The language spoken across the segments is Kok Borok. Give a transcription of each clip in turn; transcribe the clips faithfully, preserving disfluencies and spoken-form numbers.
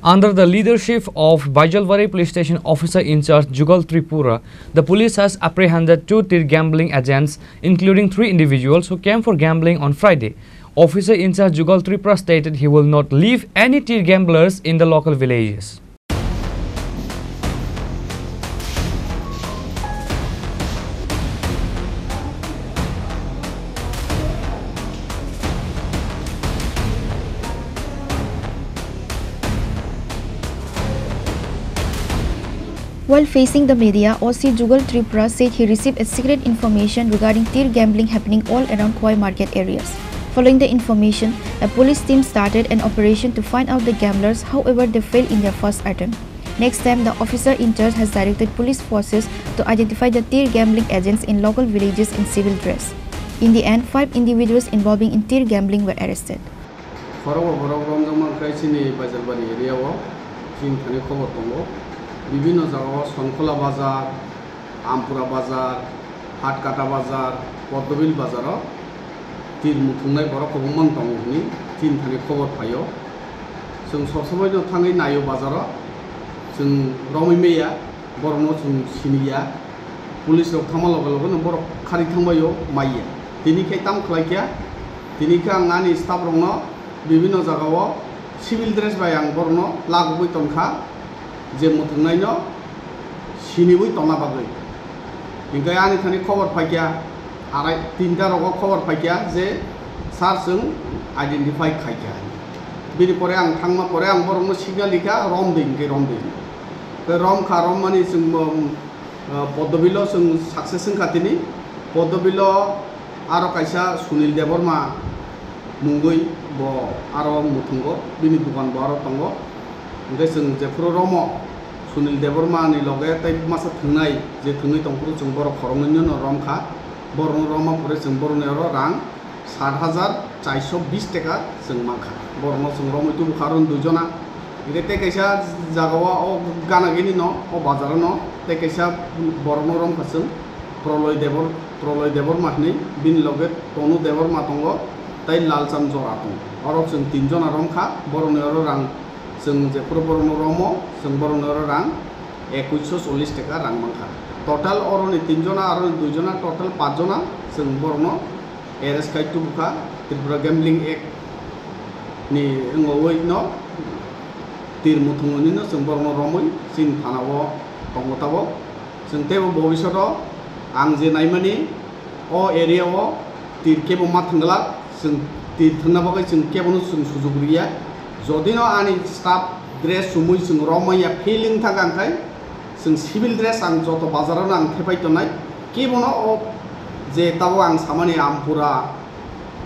Under the leadership of Baijalbari Police Station Officer in Charge Jugal Tripura, the police has apprehended two Tir gambling agents, including three individuals who came for gambling on Friday. Officer in Charge Jugal Tripura stated he will not leave any Tir gamblers in the local villages. While facing the media, O C Jugal Tripura said he received a secret information regarding Tir gambling happening all around Khowai market areas. Following the information, a police team started an operation to find out the gamblers, however, they failed in their first attempt. Next time, the officer in charge has directed police forces to identify the Tir gambling agents in local villages in civil dress. In the end, five individuals involving in Tir gambling were arrested. Khorokbo borok romjakma wngkha chini Baijalbari area o, chini thani khobor tongo. Bibinno jagao Sonkhola bazar, Ampura bazar, Hatkata bazar, Poddobil bazaro Tir muthungnai borok kwbangma tongo hwnwi chini thani khobor phaio. Chwng sob somoino thangwi naio bazaro, chwng romwi maya, borokno chwng siniya. Police rok thangma loge loge no borok khari thangbaio maya. Tini khe tamo khlai kha, tini khe ang ani staff rokno bibinno jagao civil dress bai ang borokno lagogwi tongkha, je muthungnaino siniwi tongna bagwi. Hinkhe ani thani khobor phaikha, arai tinta rogo khobor phaikha je sir chwng identify khaikha. Bini pore ang thangma pore ang borokno signal rikha, "Romdi," hinkhe romdi. Tei romkha, rommani chwng bo, ah, Podobilo chwng success wngkha tini. Podobilo aro kaisa Sunil Debbarma mungwi bo aro muthungo, bini dukan bo aro tongo. Hwnkhe chwng jephuru romo Sunil Debbarma ni loge tei masa thwngnai je thwngwi tongphuru chwng borok khoroknwino romkha. Borokno romma pore chwng borokni oro rang sat hajar charsho bis taka chwng mankha. Borokno chwng romwi tubukha aro duijona. Hwnkhe tei kaisa jagao o gana gini no, o bazaro no tei kaisa borokno romkha chwng Proloy Debor-, Proloy Debbarma hwnwi, bini loge Tonu Debbarma tongo tei Lalchand Jora tongo. Oro chwng tinjona romkha, borokni oro rang chwng jephuru borokno romo, chwng borokni oro rang ekuisho chollish taka rang mankha. Total oroni tinjona, aroni duijona, total pachjona chwng borokno arrest khai tubukha. Tripura Gambling Act ni wngwi no Tir muthungwi no chwng borokno romwi chini thana o tongo tabok. Chwng teibo bobishoto ang je naimani o area o Tir kebo ma thwngla, chwng Tir thwngna bagwi chwng kebono chwng sujuk riya. Jodi no ani staff dress chumui chwng romwi ya feeling thangkha, hwnkhe chwng civil dress ang joto bazar o no ang thepai tongnai. Kebono o je tabok ang samani Ampura,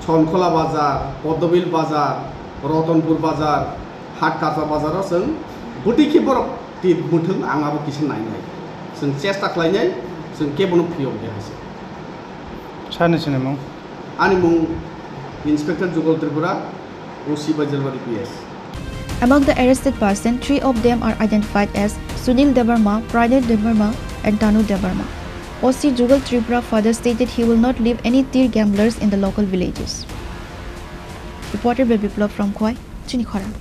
Sonkhola bazar, Poddobil bazar, Rotonpur bazar, Hatkata bazar o chwng bwtwi khe borok Tir muthung ang abo kisa nainai. Chwng chesta khlainai, chwng kebono phiyok de hai se. Sani sinimung? Ani mung Inspector Jugal Tripura, O C Baijalbari P S. Among the arrested person, three of them are identified as Sunil Debbarma, Pranay Debbarma, and Tanu Debbarma. O C Jugal Tripura further stated he will not leave any Tir gamblers in the local villages. Reported by Biplab from Khowai, Chini Khorang.